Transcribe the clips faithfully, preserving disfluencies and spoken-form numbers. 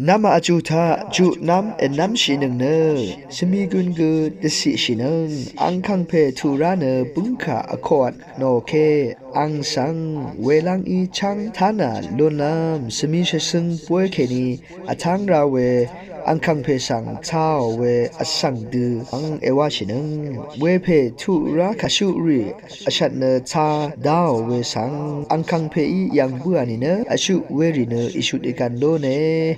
Nvmà vjù taq juqnvm ènvmshìnøng nø, svmigøn gø dvciqshìnøng, angkàngpè tuq rá nø bǿngkà vkoqvt nòke, ang svng welv́ngí cháng tánà lúnlv́m, svmi shvsøng bóy kèní vtáng rá we, angkàngpè svng cāò we vsvng dø ang èwáshìnøng, wepè tuq rá kàshuq rì vshvt nø ca daò we svng, angkàngpèí yv̀ng bǿà nìnø vshuq werì nø ìshut ìgv̀n lóne.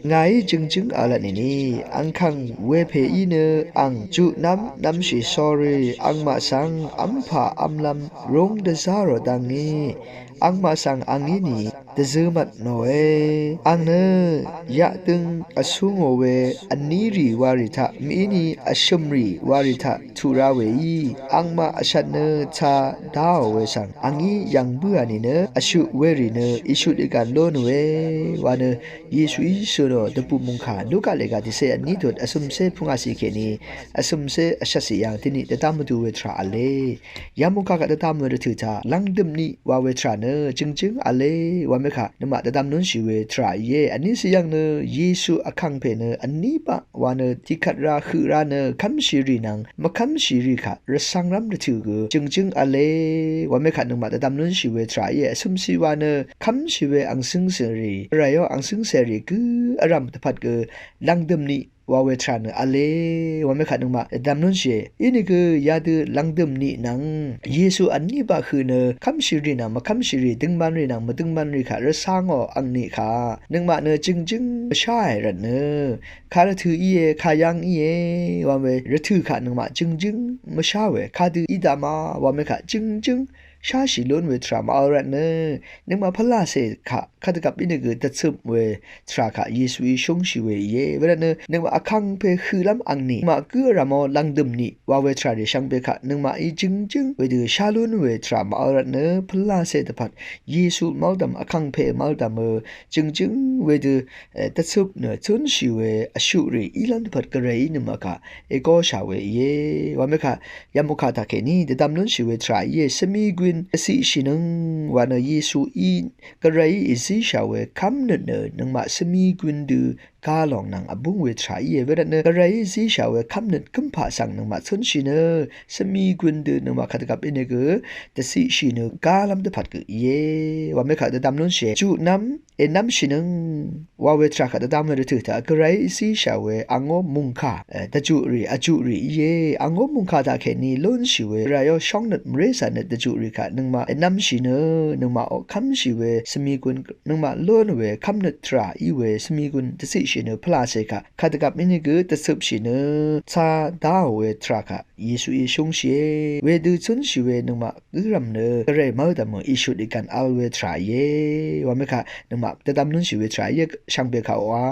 Ngàí jø̀ngjǿng v̄lvt nìni, angkàng wepèí nø ang juqnvm nvmshì sórí, angmaq svng v́mpà v́mlv́m rúng dvzá rò dvngí, angmaq svng angí nì dvzø̄ mvt nòe. Ang nø yaqdøng vsú ngò we vní rì warì taq, mìíni vshø̀m rì warì taq tuq rá weí, angmaq vshvt nø ca daò we svng, angí yv̀ng bǿà nìnø vshuq werì nø ìshut ìgv̀n lónòe, wa nø Yesuí shø̀nò dvbù mòngkà Luka lèga tiqcé vní tut vsø̀mcé pungacì kèní vsø̀mcé vshvtcì yv̀ng tiniq dvdv́m vdū we tvrà v̄le. Yamòngkà kaq dvdv́m we rvtø̀ taq lv̀ngdø̀m niq wa we tvrà nø jø̀ngjǿng v̄le, wamekaq nøngmaq dvdv́m lúnshì we tvrà íe. Vní cì yv̀ng nø Yesu vkàngpè nø vní baq wa nø tiqkvt rá høq rá nø kv́mshì rì nvng mvkv́mshì rì kaq rvcv̄ngrv́m rvtø̀ gø jø̀ngjǿng v̄le, wamekaq nøngmaq dvdv́m lúnshì we tvrà íe. Vsø̀mcì wa nø kv́mshì we ang cǿngcèrì, Gvrayó ang cǿngcèrì gǿ vrv̀m dvpvt gø lv̀ngdø̀m niq wa we tvrà nø v̄le, wamekaq nøngmaq dvdv́m lúnshìe. Inìgø yadø lv̀ngdø̀m niq nvng Yesu vní baq høq nø kv́mshì rì nvng mvkv́mshì rì, døngman rì nvng mvdøngman rì kaq rvcā ngò angni kaq nøngmaq nø jø̀ngjǿng mvsháì rvt nø, karvtø̄ íe, kayv́ng íe, wa we rvtø̀ kaq nøngmaq jø̀ngjǿng mvshá we, kadø í dama, wamekaq jø̀ngjǿng sháshì lún we tvrà màvl rvt nø, nøngmaq pvlacè kaq kadvgvp ínìgø dvcøp we tvrà kaq Yesuí shúngshì we íe. Wervt nø nøngmaq vkàngpè høqlv́m angni, nøngmaq gǿ vrv̀mò lv̀ngdø̀m niq wa we tvrà rì shvngbe kaq nøngmaqí jø̀ngjǿng wedø shá lún we tvrà màvl rvt nø, pvlacè dvpvt Yesu mv́ldv̀m, vkàngpè mv́ldv̀mø jø̀ngjǿng wedø, e, dvcøp nø cúnshì we vshuq rì ílv́m dvpvt Gvrayí nøngmaq kaq ègóshà we íe. Wamekaq yamòngkà taqkèní dvdv́m lúnshì we tvrà íe. Svmigøn dvciqshìnøng wa nø Yesuí Gvrayí èzíshà we kv́mnøt nø nøngmaq svmigøn dø gá lòng nvng vbúng we tvrà íe. Wervt nø Gvrayí zíshà we kv́mnøt gǿmpaq svng nøngmaq cúnshì nø svmigøn dø nøngmaq kadvgvp ínìgø dvciqshì nø gálv́m dvpvt gø íe. Wamekaq dvdv́m lúnshìe. Juqnvm ènv́mshìnøng wa we tvrà kaq dvdv́m we rvtø̀ taq Gvrayí zíshà we angó mòngkà, e, dvjuqrì vjuqrì íe. Angó mòngkà taqkèní lúnshì we Gvrayó shóngnøt mvrézà nøt dvjuqrì kaq nøngmaq ènv́mshì nø nøngmaqó kv́mshì we svmigøn, nøngmaq lún we kv́mnøt tvrà í we svmigøn dvciqshì nø pvlacè kaq kadvgvp ínìgø dvcøpshì nø ca dáò we tvrà kaq Yesuí shúngshìe. Wedø cúnshì we nøngmaq gǿrv̀m nø Gvray mv́ldv̀mø ìshut ìgv̀n v̄l we tvrà íe. Wamekaq nøngmaq dvdv́m lúnshì we tvrà íe, shvngbe kaq wa.